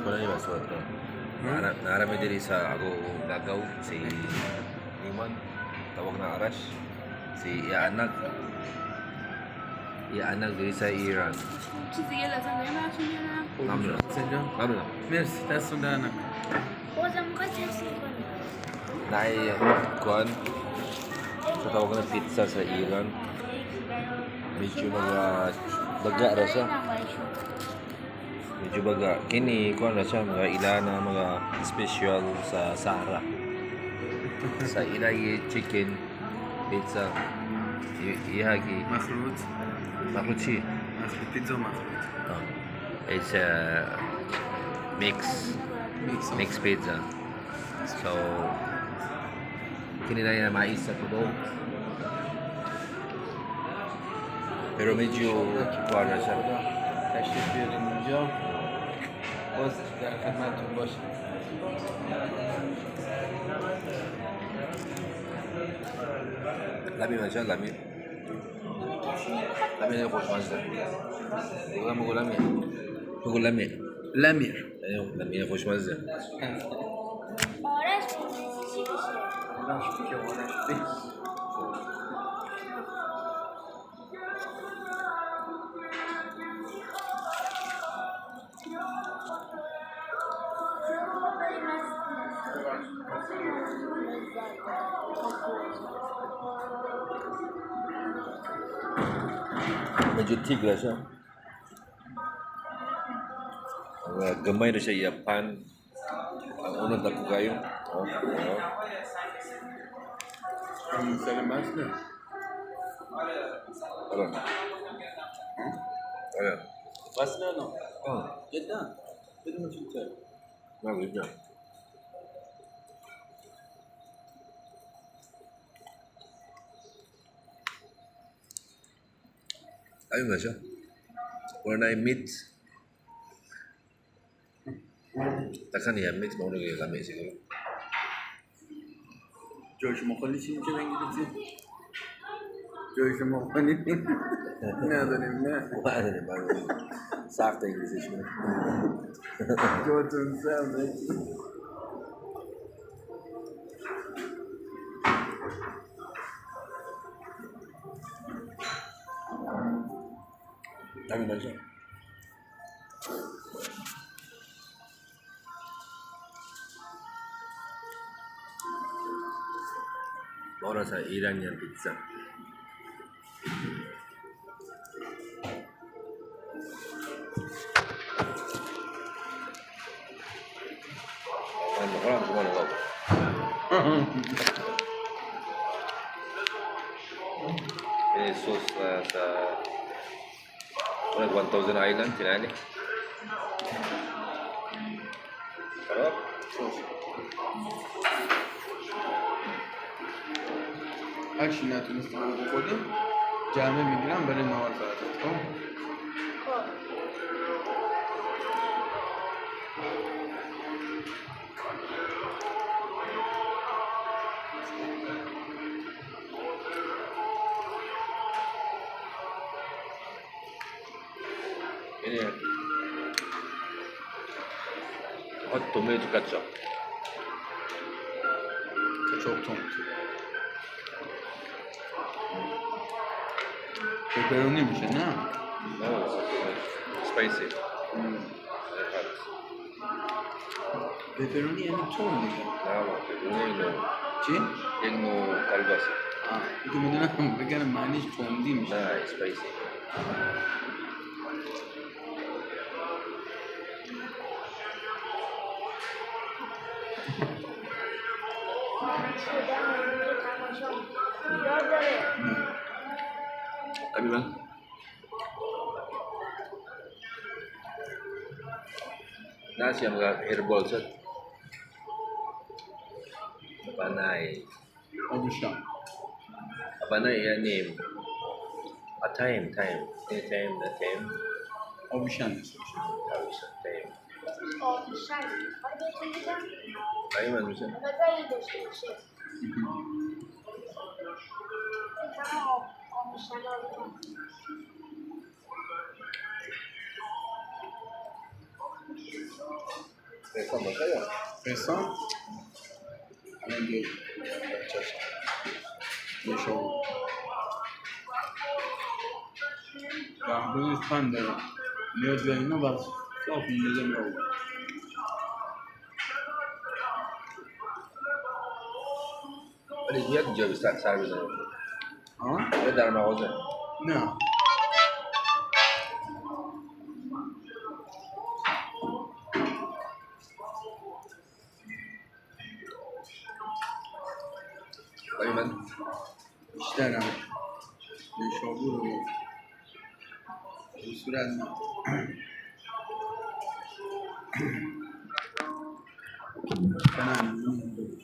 Wala ba suot ko? Naarami diri sa ako gagaw si Iman, tawag na Arash. Si iya anak. Iya anak diri sa Iran. چیز دیگه لازم داریم براتون بیارم؟ ممنونم. حسین جان. ممنونم. مرسی، دستتون در نکنه. بازم میخوای تکسی کنی. Naay kuan sa tawag na pizza sa Iran. Medyo mga baga ra siya. Medyo baga. Kini kuan ra siya mga ila na mga special sa Sahara. Sa ila chicken pizza. Ihagi مخلوط. مخلوط. مخلوط، پیتزا مخلوط. Oh. It's a mix mix. Mix pizza. So kini na yan mais sa tubo. Pero medyo kuan ra siya. تشریف بیارین اینجا، باز در خدمتتون باشه. Lami man siya, lami. Lami na yung خوشمزه. Wala mo lami. Mo lami. لمیر. Ayun, lami na خوشمزه. آرش انگلیسی چی میشه؟ آرش که آرش بی. Medyo thick ra siya. Ang gamay na siya iapan. Ang unod na ko kayo. Oh. سلام بس. Ano? Ano? بس نه نه. Oh, جدا بدون فیلتر. Nagod niya. Ayun na siya. Wala na yung meat. Taka niya meat, mauna kayo kami siguro. جای شما خالی چی میشه به انگلیسی؟ جای شما خالی نداریم نه. Wala na ba? Sakto English mo. جاتون سبزه. Dami na siya. Mora sa Iranian pizza. Ano ko lang kung ano ko. Ini sauce na sa wala 1000 Island, tinani. Sarap. Sauce. هرچی نتونستیم بخوریم جمعه میگیرم برای نهار فردا، خب؟ خب. Ini hot tomato ketchup. ketchup تند پپرونی میشه نه؟ No, spicy. Hot. پپرونی یعنی تند دیگه. No, pepperoni no. چی؟ یک نوع کرباسه. آه دیگه میدونم، بگم معنیش تندی میشه. نه، spicy. من شدم که تماشا دیدار داره. Lami man. Na siya mga herbal sa Panay. آویشام. Panay yan eh. A time, time. Anytime, the time. آویشن میشه. Time. آویشن میخوای بهتون بگم؟ Tayo man siya. نظری داشته باشه تمام آویشن ها رو. Pensando kayo. Pensando? Além de show. در افغانستان داره نیاز به اینا بس صاف میندازه میره. ولی میاد اینجا به سر بزنیم؟ ها؟ ولی در مغازه. نه. ولی من بیشترم نیشابور و به صورت نه. کنم.